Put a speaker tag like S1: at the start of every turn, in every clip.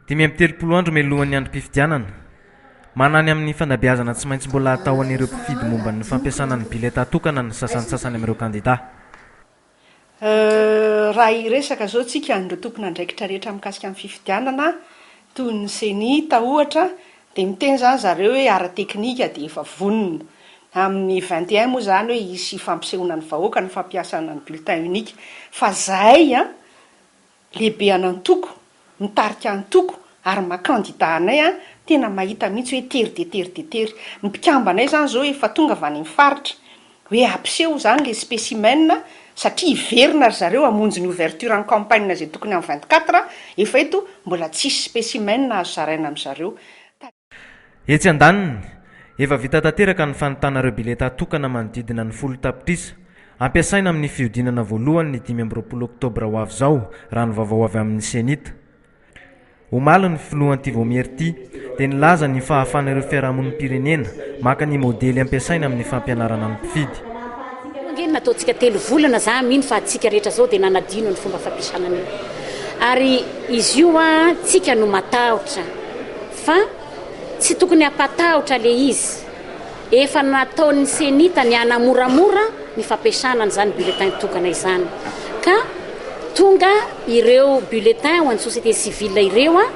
S1: 35 andro mialohan'ny androm-pifidianana, manany amin'ny fanabeazana tsy maintsy mbola atao an'ireo mpifidy momba ny fampiasana ny biletà tokana ny sasantsasany amin'ireo kandidà.
S2: Raha hiresaka izao tsika an'ireo tompon'andraikitra rehetra mikasika ny fifidianana, toy ny Cenit ohatra, dia miteny izany zareo hoe ara-teknika dia efa vonona. Amin'ny 21 moa izany hoe hisy fampisehoana ny vahoaka ny fampiasana ny bulletin unique. Fa zahay an, lehibe an'antoko, mitarika antoko ary maha kandida anay an, tena mahita mihitsy hoe tery dia tery dia tery. Ny mpikambanay izany izao efa tonga avy any amin'ny faritra, hoe hampiseho izany ilay spécimen satria hiverina ry zareo hamonjy ny ouverture ny campagne izay tokony amin'ny 24, efa eto mbola tsisy spécimen azo zaraina amin-dry zareo.
S1: Etsy andaniny, efa vita tanteraka ny fanontana ireo biletà tokana manodidina ny 10 tapitrisa, ampiasaina amin'ny fihodinana voalohany ny 25 oktobra ho avy izao, raha ny vaovao avy amin'ny Cenit. Omaly ny filohan'ity vaomiera ity dia nilaza ny fahafahan'ireo fiarahamonim-pirenena maka ny modely ampiasaina amin'ny fampianarana ny mpifidy.
S3: Io ange no nataontsika telo volana, za mino fa antsika rehetra zao dia nanadino ny fomba fampiasana an'io. Ary izy io an, tsika no matahotra fa tsy tokony hampatahotra le izy. Efa nataon'ny Cenit ny hanamoramora ny fampiasana an'izany bulletin tokana izany. Ka tonga ireo bulletin ho an'ny société civile ireo an,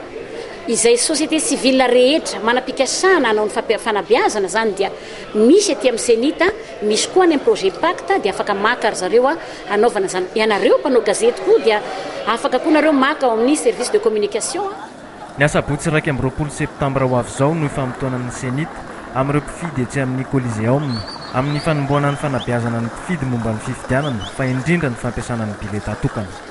S3: izay société civile rehetra manam-pikasana hanao ny fanabeazana izany dia misy aty amin'ny Cenit, misy koa any amin'ny projet Pacte dia afaka maka ry zareo hanaovana izany. Ianareo mpanao gazety koa dia afaka koa nareo maka ao amin'ny service de communication.
S1: Ny asabotsy 21 septambra ho avy izao no hifamotoanan'ny Cenit amin'ireo mpifidy etsy amin'ny Coliseum, amin'ny fanombohana ny fanabeazana ny mpifidy momba ny fifidianana fa indrindra ny fampiasana ny biletà tokana.